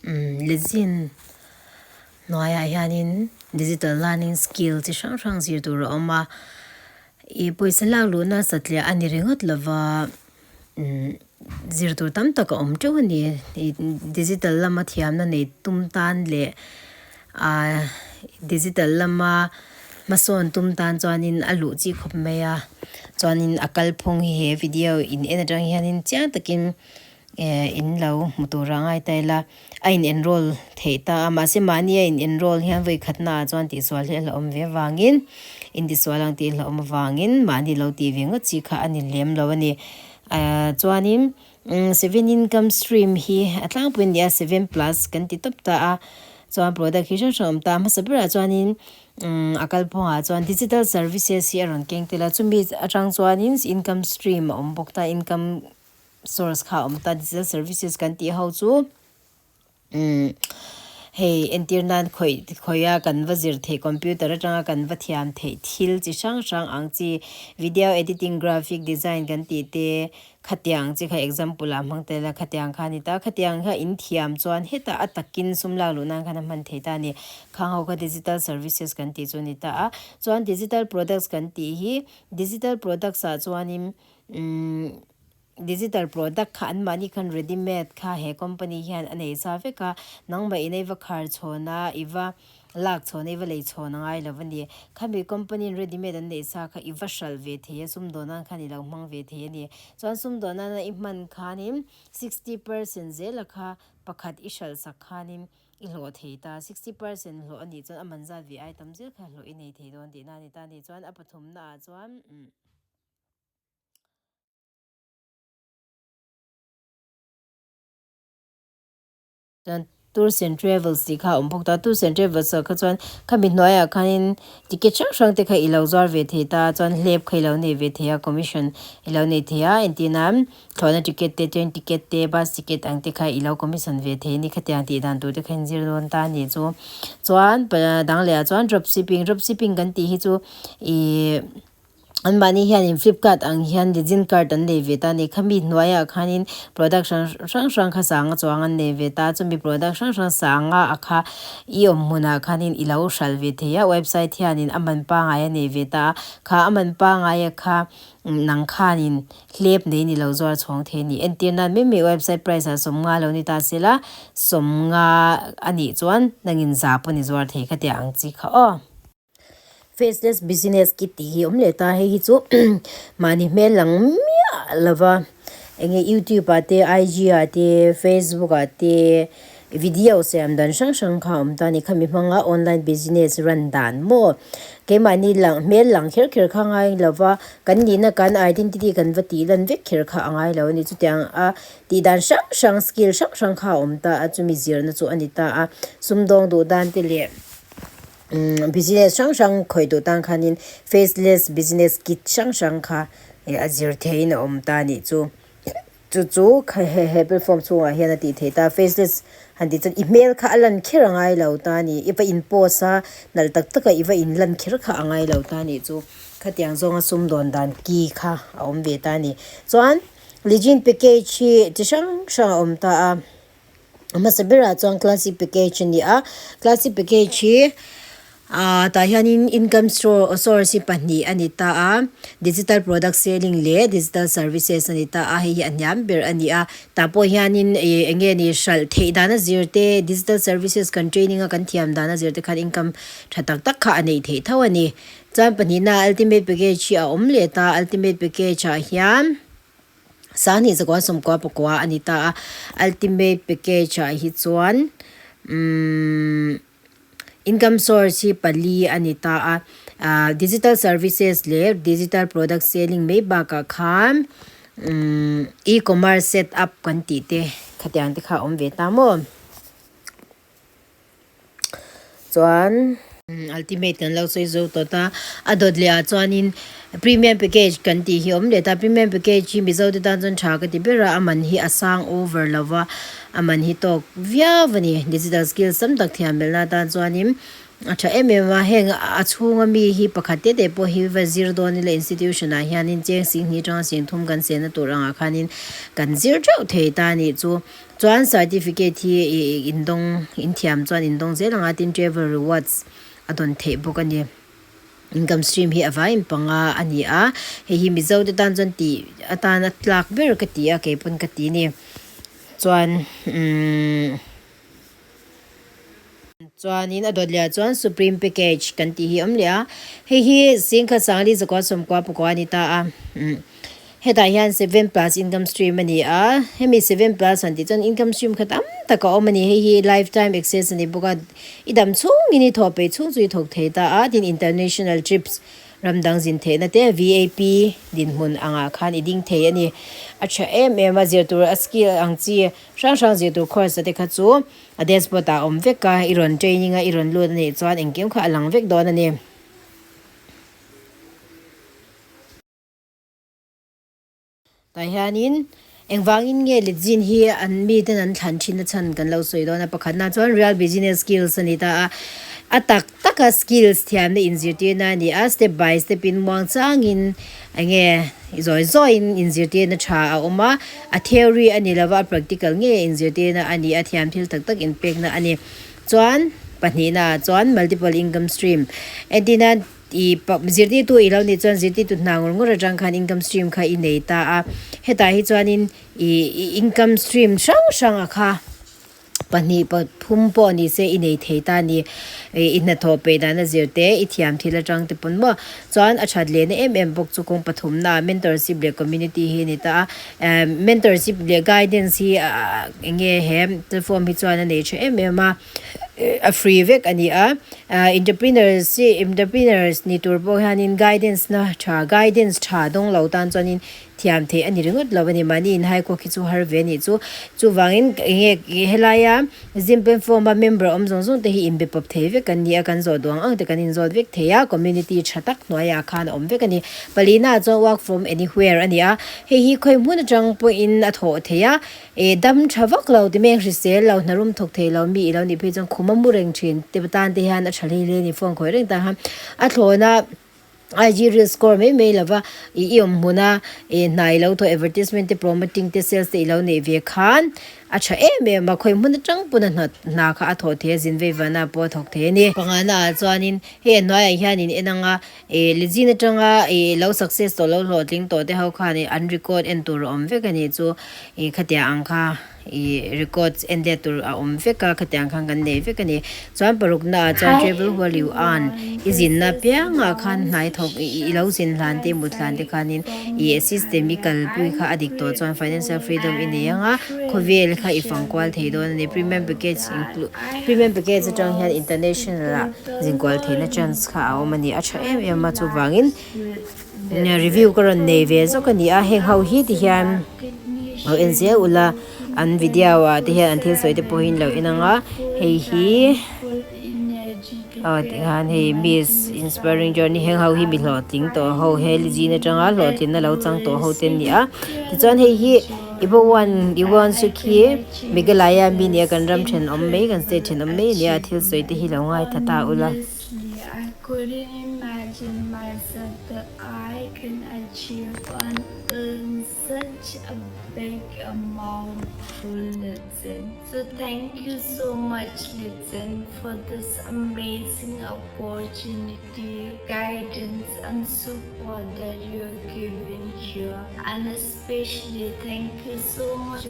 Umm lezin hnuaiah hianin digital learning skill chi hrang hrang zir tur a awm a ih pawisa lak luhna satliah a ni ringawt lova umm zir tur tam tak a awm teuh a ni ih digital lama thiamna nei tum tan leh ahh digital lama hmasawn tum tan chuanin a luh chi khawp mai a chuanin a kalphung hi he video in en atang hianin chiang takin. Eh in lo hmu tur a ngai ta ila a in enroll theih ta a mahse mahni a in enroll hian vawi khat naah chuan tihsual hi a hlauhawm ve avangin intisual ang tih a hlauhawm avangin mahni lo tih ve ngawt chi kha a ni lem lo a ni ah chuanin umm seven income stream hi a tlangpui a ni a seven plus kan ti tawp ta a chuan product hi hrang hrang a awm ta a hmasa berah chuanin umm a kalphungah chuan digital services hi a rawn keng tel a chumi atang chuanin income stream a awm bawk ta income. Source kha a awm ta digital services kan tih ho chu umm hei entir nan khawih khawih a kan va zir theih computer atanga kan va thiam theih thil chi hrang hrang ang chi video editing graphic design kan tih te khatiang chi kha example ah hmang tel a khatiang kha a ni ta khatiang kha in thiam chuan hetah a takin sum lak luh nan khan a hman thei ta a ni khang ho kha digital services kan tih chu a ni ta a chuan digital products kan tih hi digital products ah chuanin umm digital product kha an mahni khan ready made kha he company hian a nei sa vek a nangmah in a i va khar chhawn a i va lak chhawn a i va lei chhawn a ngai lo a ni khami company in ready made an neih sa kha i va hralh ve thei a sumdawn nan khan i lo hmang ve thei a ni chuan sumdawn nana i hman khanin 60% zela kha pakhat i hralh sak khanin i hlawh thei ta 60% hlawh a nih chuan a man zat ve ai tam zel kha hlawh i nei thei dawn tihna a ni ta a ni chuan a pathumna ah chuan umm. Chuan tours and travels tih kha a awm bawk ta tours and travels ah kha chuan khami hnuaiah khanin ticket hrang hrang te kha i lo zuar ve thei ta chuan hlep kha i lo nei ve thei a commission i lo nei thei a entir nan thlawhna ticket te train ticket te bus ticket ang te kha i lo commission ve thei a ni khatiang tih dan tur te kha in zir dawn ta a nih chu chuan dang leh ah chuan drop shipping drop shipping kan tih hi chu ihh. Anmahni hianin flipkart ang hian legend card an nei ve ta a ni. Khami hnuaiah khanin product hrang hrang hrang kha sanga chuang an nei ve ta a, chumi product hrang hrang sanga a kha i awm hmunah khanin i lo hralh ve thei a, website hianin a man pangai a nei ve ta a, kha a man pangai a kha nang khanin hlep nei ni lo zuar chhawng thei a ni. Entir nan mai mai website price ah 50 lo ni ta sela, 50 a nih chuan nangin za pawh ni zuar thei kha tia ang chi kha aw. Faceless business kit tih hi a awm leh ta hei hi chu mahni hmel lang miah lova enge youtube ah te IG ah te facebook ah te video siam dan hrang hrang kha a awm ta a ni khami hmanga online business run dan maw keimahni lang hmel lang kher kher kha ngai lova kan nihna kan identity kan va tih lan vek kher kha a ngai lo a ni chutiang a tih dan hrang hrang skill hrang hrang kha a awm ta a chumi zirna chu a ni ta a sumdawng duh dan te leh. Umm business hrang hrang khawih duh tan khanin faceless business kit hrang hrang kha ih a zir theihin a awm ta a nih chu chu chu he he platform chhungah hian a tih theih ta faceless han tih chuan i hmel kha a lan kher a ngai lo ta a ni i va in post a nalh tak tak a i va in lan kher kha a ngai lo ta a nih chu khatiang zawnga sumdawn dan ki kha a awm ve ta a ni chuan legend package hi chi hrang hrang a awm ta a. A hmasa berah chuan classic package a ni a classic package hi ah tah hianin income source hi pahnih a ni ta a digital product selling leh digital services a ni ta a hei hi a hniam ber a ni a tah pawh hianin ih eng nge ni hralh theih dan a zir te digital services kan training a kan thiam dan a zir te khan income tha tak tak kha a neih theih tho a ni chuan pahnihna ultimate package hi a awm leh ta ultimate package ah hian. Sanghnih zakua sawmkua pakua a ni ta a, ultimate package ah hi chuan umm income source hi pali a ni ta a, ah digital services leh digital product selling mai bakah khan umm e-commerce set up kan tih te khatiang te kha a awm ve ta maw. Chuan ultimate kan lo sawi zo tawh ta a dawt leh ah chuanin premium package kan tih hi a awm leh ta premium package hi mizo te tan chuan tha ka ti ber a a man hi a sang over lo va a man hi tawk viau a ni digital skills tam tak thiam belh na atan chuanin. A tha em em a, heng a chhunga mi hi pakhat te te pawh hi va zir dawn ila institution ah hianin cheng singhnih atanga singthum kan sehna tur angah khanin kan zir theuh thei ta a nih chu. Chuan certificate hi ih indawng inthiam chuan indawng zel anga tin travel rewards a dawn theih bawk a ni. Income stream hi a vaiin panga a ni a, hei hi Mizo te tan chuan tih atana tlak ber ka ti a keipawn ka ti a ni. Chuan umm. Chuanin a dawt leh ah chuan Supreme Package kan tih hi a awm leh a, hei hi Singkhat Sangli zakua sawmkua pakua a ni ta a, hetah hian seven plus income stream a ni a, hemi seven plus han tih chuan income stream kha tam tak a awm a ni, hei hi lifetime access a ni bawk a, i dam chhungin i thawh peih chhung chu i thawk thei ta a, tin international trips Ram dang zin theihna te VAP dinhmun angah khan i ding thei a ni. A tha em em a, zir tur a skill ang chi hrang hrang zir tur course te kha chu a dashboard ah a awm vek a, i rawn training a i rawn lut a nih chuan engkim kha a lang vek dawn a ni. Tah hianin engvangin nge Ledzin hi an miten an thlan thin a chhan kan lo sawi dawn a, pakhatna chuan real business skills a ni ta a, a tak taka skills thiamna inzirtirna a ni a, step by step in muang changin enge zawi zawiin inzirtirna tha a awm a, a theory a ni lova a practical ngei a inzirtirna a ni a, thiam thil tak tak inpekna a ni. Chuan pahnihna ah chuan multiple income stream entirna I zirtirtu i lo nih chuan zirtirtu hna ngawr ngawr atang khan income stream kha i nei ta a, hetah hi chuanin i income stream hrang hrang a kha pahnih pathum pawh ni se i nei thei ta a ni. I hnathawh peih dana zir te, i thiam thil atang te pawn maw chuan a that lehna em em bawk chu kawng pathumna mentorship leh community hi a ni ta a. Mentorship leh guidance hi eng nge he platform hi chuan a nei tha em em a. A free vek a ni a, entrepreneurs hi entrepreneurs ni tur pawh hianin guidance na tha guidance tha dawng lo tan chuanin thiam theih a ni ringawt lo a ni mahni inhai kuak hi chu har ve a nih chu chuvangin eng nge helaia gym platform a member awm zawng zawng te hi inbe pawp thei vek an ni a kan zawh duh ang ang te kan inzawt vek thei a community tha tak hnuaiah khan a awm vek a ni palina ah chuan work from anywhere a ni a hei hi khawi hmun atang pawhin a thawh theih a. E dam tha vak lo ti mek hrisel lo hna rum thawk thei lo mi ilo nih phei chuan khum a mu reng thin te tan te hian a tha hle hle a ni phone khawih reng tan khan a thlawn a IG reel score mai mai lova i i awm hmun a e hna ilo thawh advertisement te promoting te sales te ilo neih ve khan a tha em em a khawi hmun atang pawn a hna hna kha a thawh thei a zin vei vana pawh a thawk thei a ni. Pangana ah chuanin hei a hnuaiah hian in en ang a e lizin atanga e lo success tawh lo hlawhtling tawh te ho khan e an record en tur a awm vek a nih chu e khatiang ang kha e records en let tur a awm vek a khatiang khan kan nei vek a ni chuan paruk na ah chuan Hi travel while you earn everyone, i this zinna is piangah khan Dawn hnai thawk i i lo zin Shasha hlan te mut hlan te Desai khanin from i system i Meghalaya. kalpui I'm kha a dik tawh chuan financial grateful freedom i nei and ang a thrilled khawvel to kha i share fang kual with thei you dawn a ni premium all package that include I premium have package atang hian crossed international the ah Zinkual theihna learning chance kha a awm a ni. A tha em curve em a 30 chuvangin lakhs with review Lizin. ka rawn nei From ve zawk a ni a. working Heng ho hi hours ti in hian lo en recognition, zel ula working an video ah te hian an thil sawi te pawh hi an lo en ang a. 24/7, giving full Hei hi time, full energy to aw care tikhan for hei my Miss Inspiring Journey heng ho hi mi business. hlawhtling tawh ho he Lizin atanga I'm hlawhtlinna finding lo that chang tawh ho there te an is ni a. Tichuan hei incredible hi joy Ibowan Ibowan that chu I khi can achieve Meghalaya mi nia this kan ram thenawm mai kan state incredible thenawm mai nia thil sawi te hi lo achievement. ngaithla ta ula. Honestly, I couldn't imagine myself that I can achieve and earn such a big amount through Lizin. So thank you so much Lizin for this amazing opportunity, guidance and support that you're giving here. And especially thank you so much.